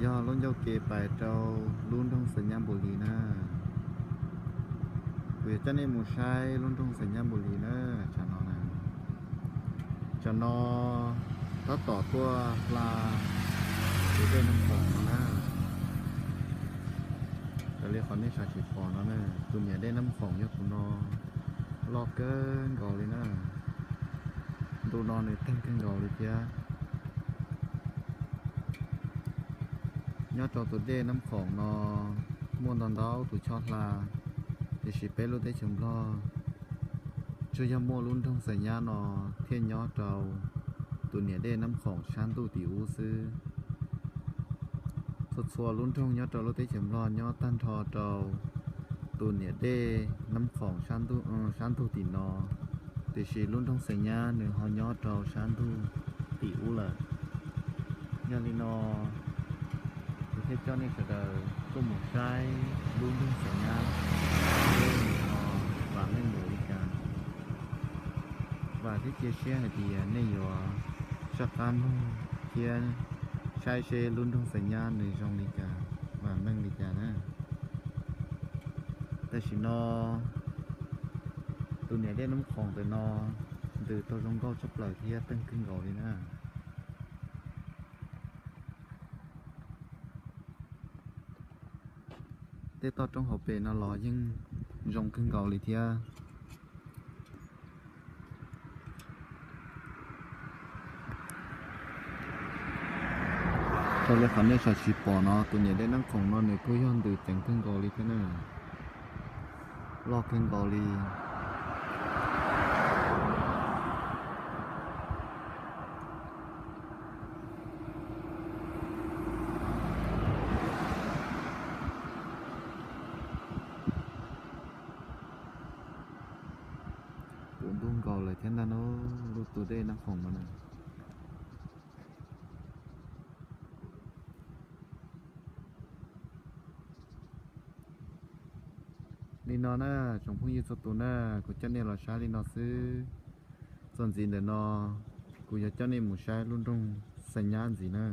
Yog lub ncauj ke pais rau lub nroog Xaim Nyab Npus Lis na. Kuv yuav coj nej mus saib lub nroog Xaim Nyab Npus Lis na, tsam no na. Tsam no tab tom tuaj hla tus dej Nab Khoom no na. Raws li qhov nej sawv tsis pom no na, tus niam dej Nab Khoom yog tus no, loj kawg nkaus li na. Ntu no nws teeg kawg nkaus li thiab. Nyob rau tus dej Nab Khoom no muaj ntau ntau tus choj hla, tiam sis peb lub teb chaws Nplog tsuas yog muaj lub nroog Xaim Nyab no thiaj nyob rau tus niam dej Nab Khoom sab ntuj tim ub xwb. Txhua txhua lub nroog nyob rau lub teb chaws Nplog nyob tag nrho rau tus niam dej Nab Khoom sab ntug tim no, tiam sis lub nroog Xaim Nyab nws ho nyob rau sab ntug tim ub lawm. Yog li no, kuv thiaj coj nej sawv daws tuaj mus saib lub nroog Xaim Nyab, seb nws ho vam meej npaum li cas. Vam thiab cia siab hais tias nej yuav soj qab mloog thiab saib seb lub nroog Xaim Nyab nws zoo li cas, vam meej li cas na. Tam sim no tus niam dej Nab Khoom ntawm no ntws tau zoo nkauj tshaj plaws thiab teeg kawg nkaus li na. Tej toj roob hauv pes no los yeej zoo kawg nkaus li thiab. Raws li qhov nej sawv tsis pom no, tus niam dej Nab Khoom no nws kuj yog ntws ceev kawg nkaus li thiab na, loj kawg nkaus li. Puv ntuj nkaus lawm thiab ntag no, lub tus dej Nab Khoom no na. Li no na, tsoom phooj ywg txhua tus na, kuv coj nej los saib li no xwb. Txuas ntxiv ntawm no, kuv yuav coj nej mus saib lub nroog Xaim Nyab ntxiv na.